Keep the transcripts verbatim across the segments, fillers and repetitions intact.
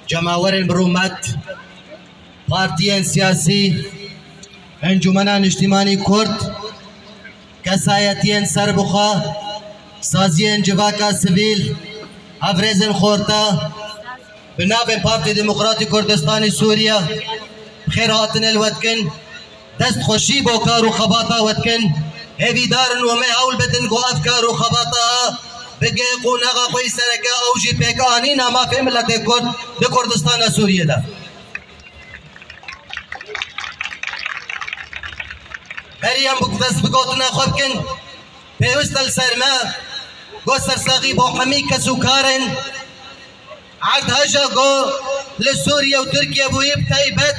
Cemawerên bi rûmet, partiyên siyasî, Encûmena Niştîmanî Kurd, kesayetiyên serbixwe, saziyên civaka sivîl, hevrêzên xorta, bi navê Partî Demokratî Kurdistanê Sûriye bi xêr hatinê li we dikin. Dest xweşî bo kar û xebata we dikin. Hêvîdar in û me hewl bidin ku ev kar û xebata bi geh qonaxa xwe yî sereke ew jî pêkanîna mafê miletê Kurd di Kurdistana Sûriyê de. Herî em bi dest bi gotina xwe bikin. Pêwist e li ser me, go sersaxî bo hemî kes û karên erd heja go li Sûriye û Tirkiye bûyî, bi taybet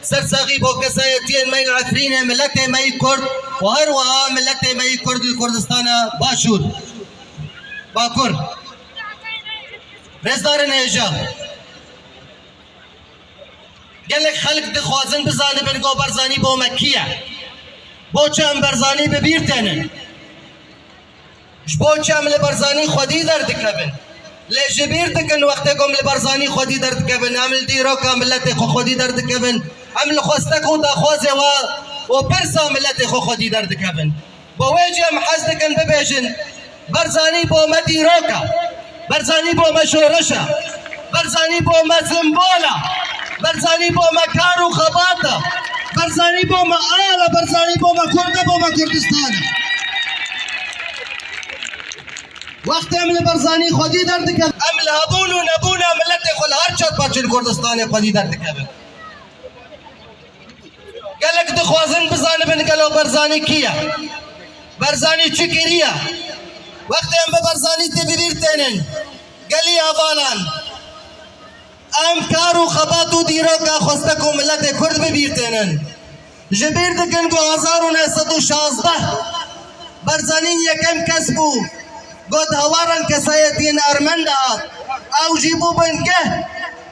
sersaxî bo kesayetiyên me yê Efrînê, miletê me yî Kurd û her wiha miletê me yî Kurd li Kurdistana Başûr, Bakur. Rêzdarên hêja. Gelek xelk dixwazin bizanibin ku Barzanî bo me kî ye? Bo çi em Barzanî bi bîr tênin? Ji bo çi em li Barzanî xwedî derdikevin? Lê ji bîr dikin wextê ku em li Barzanî xwedî derdikevin, em li dîroka miletê xwe xwedî derdikevin, em li xwestek û daxwazê we û pirsa miletê xwe xwedî derdikevin. Bo wê jî em hez dikin bibêjin, Barzanî bo me dîrok e, Barzanî bo me şoreş e, Barzanî bo me simbol e, Barzanî bo me kar û xebat e, Barzanî bo me ayal e, Barzanî bo me Kurd e, bo me Kurdistan e. Wextê em li Barzanî xwedî derdikevin, em li hebûn û nebûna miletê xwe li her çar parçeyên Kurdistanê xwedî derdikevin. Gelek dixwazin bizanibin gelo Barzanî kî ye? Barzanî çi kiriye? Wextê em bi Barzanî tê bi bîr tênin, gelî hevalan, em kar û xebat û dîroka xwestek û miletê Kurd bi bîr tênin. Ji bîr dikin ku hezar û neh sed û şazdeh Barzanî yekem kes bû, got hewaran kesayetiyên ermen de hat. Ew jî bû bingeh,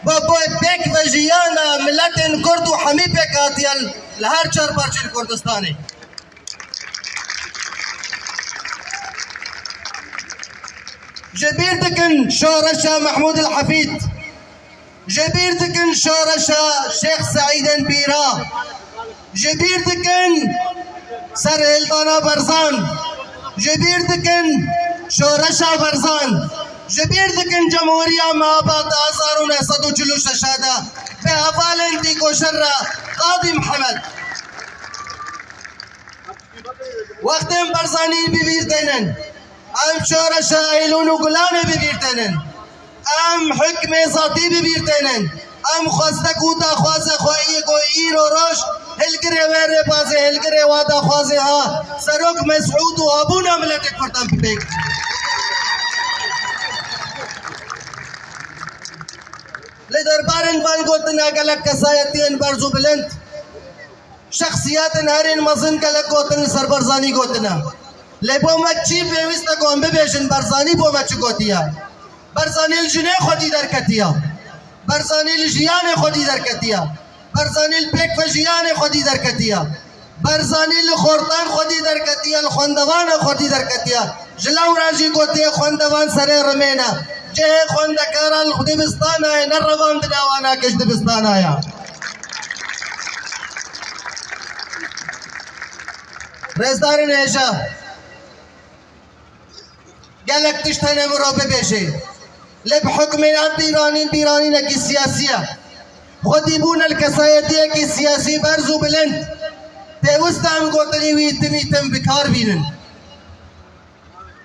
bo, bo pêk ve jiyana miletên Kurd û hemî pêkhatiyan li her çar parçeyên Kurdistanê. Ji bîr dikin şoreşa Mehmûd el Hefîd. Ji bîr dikin şoreşa Şêx Seîdên Pîra. Ji bîr dikin serhildana Berzan. Ji bîr dikin şoreşa Berzan. Ji bîr dikin Cemhûriya Mehabad di hezar û neh sed û çil û şeş de bi hevalên dîkoşer re Qadî Mihemed. Wextê em Barzanî bi bîr tênin, em şoreşa Eylûn û Gulanê bi bîr tênin. Em hukmê zatî bi bîr tênin. Em xwestek û daxwaza xwe yê ku îro roj hilgirê wê rêbazê, hilgirê wa daxwazê ha Serok Mesûd û hebûna miletê Kurdan bi pêk. Li derbarên van gotina gelek kesayetiyên berz û bilind, şexsiyetên herên mezin gelek gotin li ser Barzanî gotine. Lê bo me çi pêwîst e ku em bibêjin Barzanî bo me çi gotiye? Barzanî li jinê xwedî derketiye. Barzanî li jiyanê xwedî derketiye. Barzanî li pêkvejiyanê xwedî derketiye. Barzanî li xortan xwedî derketiye, li xwendevana xwedî derketiye. Ji lewra jî gotiye xwendevan serê rimê ne. Cihê xwendekaran li dibistana ye, ne revandina wana ke ji dibistana ye. Rêzdarên hêja, gelek tişt hene mirov bibêje. Lê bi hukmê ev bîranîn, bîranînekî siyasî ye. Xwedî bûne li kesayetiyekî siyasî berz û bilind. Pêwist e em gotinî wî timî tim bi kar bînin.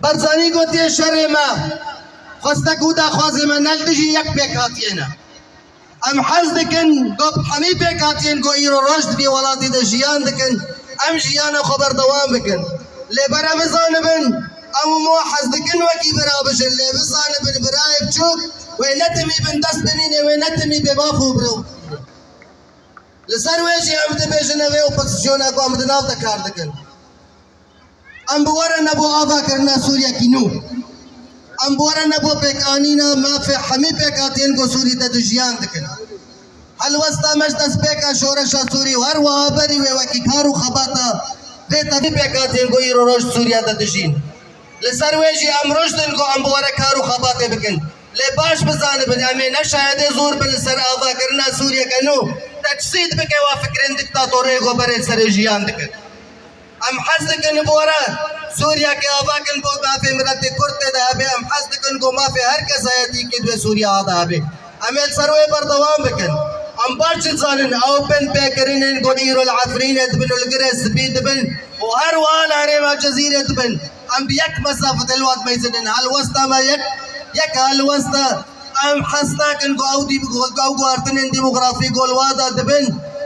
Barzanî gotiye şerê me, xwestek û daxwazê me ne li dijî yek pêkhatiyê ne. Em hez dikin ku bi hemî pêkhatiyên ku îro roj di vî welatî de jiyan dikin, em jiyana xwe berdewam bikin. Lê bere bizanibin, em û me hez dikin wekî bira bijin, lê bizanibin birayê biçûk wê ne timî bindest bimîne, wê ne timî bê maf û birov. Li ser wê jî em dibêjin ev ê opozîsyona ku em di nav de kar dikin. Em bi we re ne bo avakirina Sûriyekî nû. Em bi we re ne bo pêkanîna mafê hemî pêkhatiyên ku Sûrî de dijiyan dikin. Helwesta me ji destpêka şoreşa Sûrî û her wiha berî wê wekî kar û xebata vê tevî pêkhatiyên ku îro roj Sûriye de dijîn. Li ser wê jî em roj din ku em bi we re kar û xebatê bikin. Lê baş bizanibin, em ê ne şayedê zor bin li ser avakirina Sûriyeke nû, tecsîd bike wa fikirên diktatorê ku berê serê jiyan dikin. Em hez dikin ji bo re Sûriyekê ava kin bo mafê miletê Kurd tê de hebe, em hez dikin ku mafê her kesayetî ki di wê Sûriya de hebe. Em ê li ser wê berdewam bikin. Em baş dizanin ew binpêkirinên ku îro li Efrînê dibin û li Girê Spî dibin û her wiha li herêma Cezîrê dibin. Em bi yek mesafet hilwat meyzinin. Helwesta me yek, yek helwesta. Em hez nakin ku ew dî-, ku ew guhartinên demografî ku li wa de dibin,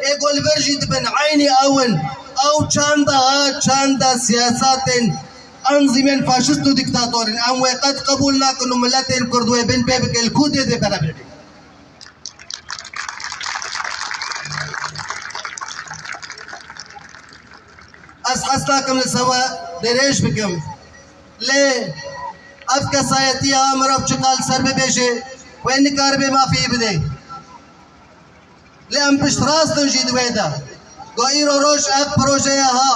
ê ku li vir jî dibin, eynî ew in. Ew çanda, çanda siyasatên anzîmên faşist û diktator in. Em wê qet qebûl nakin û miletên Kurd wê binpê bikin, li ku dê dê bere bikin. Ez hez nakim li sewe dirêj bikim. Lê ev kesayetiya mirov çiqa li ser bibêje, wê nikaribe mafê bide. Lê em piştrast in jî di wê de. Ku îro roj ev projeya ha,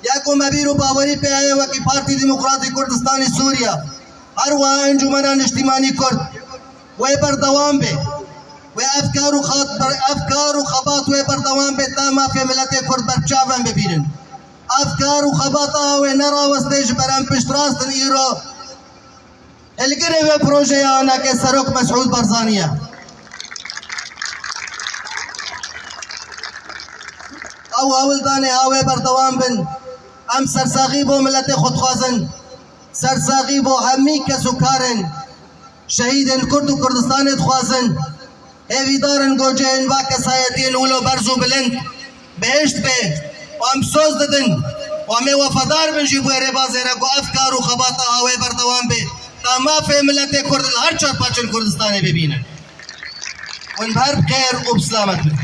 ya ku me bîr û bawerî pê heye wekî Partî Demokratî Kurdistanî Sûriye, her wiha Encûmena Niştîmanî Kurd, wê berdewam be. Wê ev kar û xat-, ev kar û xebat wê berdewam be ta mafê miletê Kurd ber çav em bibînin. Ev kar û xebata wê nerawestê ji ber em piştrast in îro. Hilgirê wê projeya anake Serok Mesûd Barzanî ye. Ew hewldanê ha wê berdewam bin. Em sersaxî bo miletê xwe dixwazin. Sersaxî bo hemî kes û karên şehîdên Kurd û Kurdistanê dixwazin. Hêvîdar in ku cihên va kesayetiyên wilo berz û bilind bihişt be û em soz didin û em ê wefadar bin jî bo wê rêbazê re ku ev kar û xebata ha wê berdewam be, ta mafê miletê Kurd li her çar parçên Kurdistanê bibînin. Hûn bi her bi xêr û bi silamet bin.